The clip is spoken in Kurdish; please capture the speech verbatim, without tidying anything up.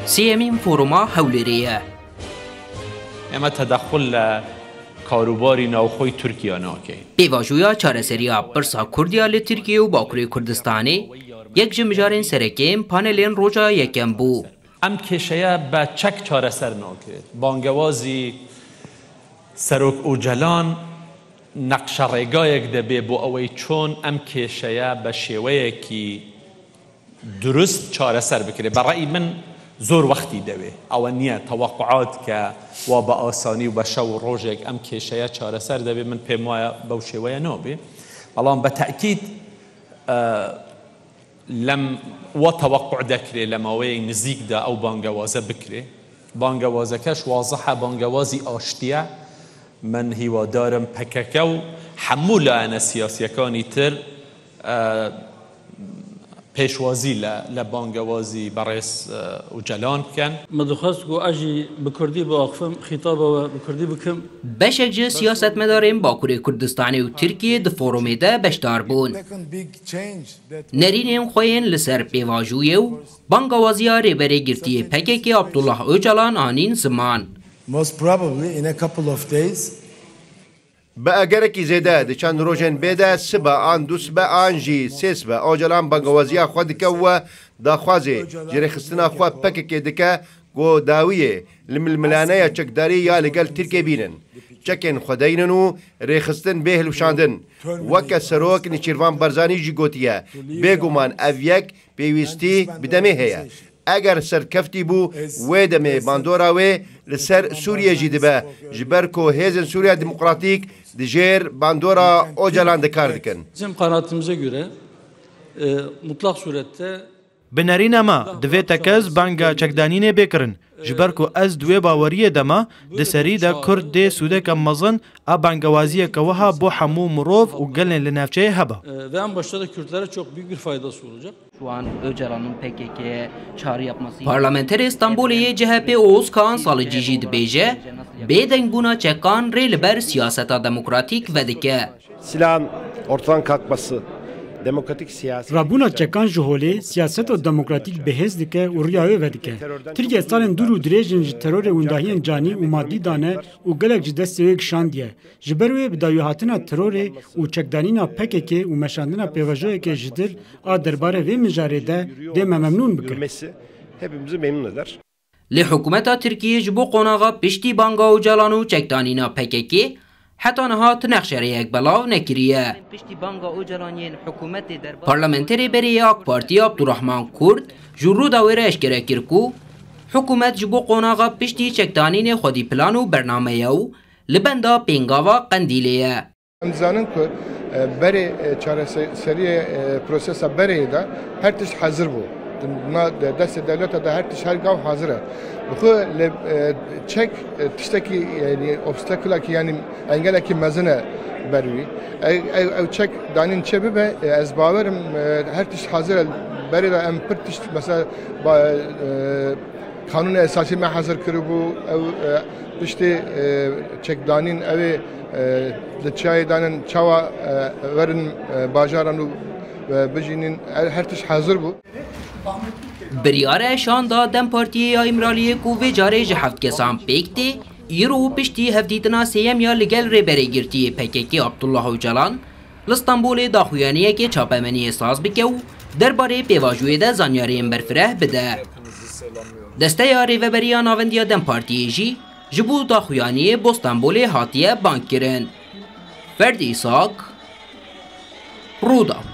Sêyemîn foruma Hewlêrê ye. ئێمە تەدەخول لە کاروباری ناوخۆی تورکیا ناکەین. Pêvajoya çareseriya pirsa Kurdiya li Tirkiye û Bakurê Kurdistanê yek ji mijarên sereke yên panelên roja yekem bû. ئەم کێشەیە بە چەک چارەسەر ناکرێت. بانگەوازی سەرۆک ئۆجەلان نەقشە ڕێگایەک دەبێ بۆ ئەوەی چۆن ئەم کێشەیە بە شێوەیەکی دروست چارەسەر بکرێ. بە ڕەئی من زۆر وەختی دەوێ. ئەوە نییە تەوەقعات کە وا بە ئاسانی و بە شەو و ڕۆژێک ئەم کێشەیە چارەسەر دەبێ. من پێم وایە بەو شێوەیە نابێ. بەڵام بە تەئکید، ئە، لەم وا تەوەقع دەکرێ لە ماوەیەی نزیکدا ئەو بانگەوازە بکرێ. بانگەوازەکەش وازحە، بانگەوازی ئاشتیە. من هیوادارم پەکەکە و هەموو لایەنە سیاسیەکانی تر، ئە، پێشوازی لە، لە بانگەوازی بەڕێز، ئە، ئۆجەلان بکەن. Me dixwest ku ez jî bi kurdî biaxifim, xîtaba we bi kurdî bikim. Beşek ji siyasetmedarên Bakurê Kurdistanê û Tirkiyê di forumê de beşdar bûn. Nerînên xwe yên li ser pêvajoyê û bangawaziya rêberê girtiyê P K K Abdullah Ocalan anîn ziman. Most probably in a couple of days. Bi egerekî zêde di çend rojên bê de sibe an du sibe an jî sê sibe Ocalan bangewaziya xwe dike û daxwazê ji rêxistina xwe P K K dike ku dawiyê li milmilaneya çekdarî ya li gel Tirkiyê bînin. Çekên xwe deynin û rêxistin bê hilweşandin. Weke serok Nêçîrvan Barzanî jî gotiye, bêguman ev yek pêwîstî bi demê heye. Eger serkeftî bû, wê demê bandora wê li ser Sûriye jî dibe, ji ber ku hêzên Sûriya Demokratîk di jêr bandora Ocalan de kar dikin. Bizim kanaatimize göre, e, mutlak surette Bi nerîna me, divê tekez banga çekdanînê bê kirin. Ji ber ku ez di wê baweriyê de me, di serî de Kurd dê sûdeke mezin a bangewaziyeke wiha bo hemû mirov û gelên li navçeyê hebe. E, ve en başta da Kürtlere çok büyük bir faydası olacak. Şu an Öcalan'ın P K K'ye çağrı yapması Parlamenterê Stenbolê yê C H P Oğuz Kağan Salıcı jî dibêje, bêdengbûna çekan rê li ber siyaseta demokratîk vedike. Silahın ortadan kalkması, demokratik siyasi Rabûna çekan ji holê siyaseta demokratîk bihêz dike û riya wê vedike. Tirkiye salên dûr û dirêj in ji terorê windahiyên canî û madî dane û gelek ji destê wê kişandiye. Ji ber wê bi dawîhatina terorê û çekdanîna P K K û meşandina pêvajoyeke ji dil a derbarê vê mijarê de dê me memnûn bike. Yürümesi hepimizi memnun eder. Lê hikûmeta Tirkiyê ji bo qonaxa piştî banga Ocalan û çekdanîna P K K heta niha ti nexşereyek belav nekiriye. Piştî banga Ocalan yên hikûmetê derbarê Parlamenterê berê yê AK Partî Abdurrahman Kurd ji Rûdawê re eşkere kir ku hikûmet ji bo qonaxa piştî çekdanînê xwedî plan û bername ye û li benda pêngava Qendîlê ye. Em dizanin ku, e, berê, e, çareseriyê, e, prosesa berê de her tişt hazir bû. Na de-, destê dewleta de her tişt her gav hazir e. Bi xwe li, e, çek, e, tiştekî, yanî obstakulakî, yanî engelekî mezin e ber wî. Ew, ew, ew çek danîn çê bibe, e, ez bawerim, e, her tişt hazir e. Berê de em pir tişt, mesela, ba-, e, Kanûna Esasî me hazir kiribû, ew, e, piştî, e, çekdanîn, ew ê, e, li çiyayê danin çawa, e, werin, e, bajaran û, e, bijînin, e, her tişt hazir bû. Biryar e şanda DEM Partiyê ya Îmraliyê ku vê carê ji heft kesan pêk tê, îro û piştî hevdîtina sêyem ya li gel rêberê girtiyê P K K Abdullah Ocalan, li Stenbolê daxuyaniyekê çapemeniyê saz bike û derbarê pêvajoyê de zanyariyên berfireh bide. Desteya Rêveberiya Navendiya DEM Partiyê jî ji bo daxuyaniyê bo Stenbolê hatiye bangkirin. Ferdî Îsak, Rûdaw.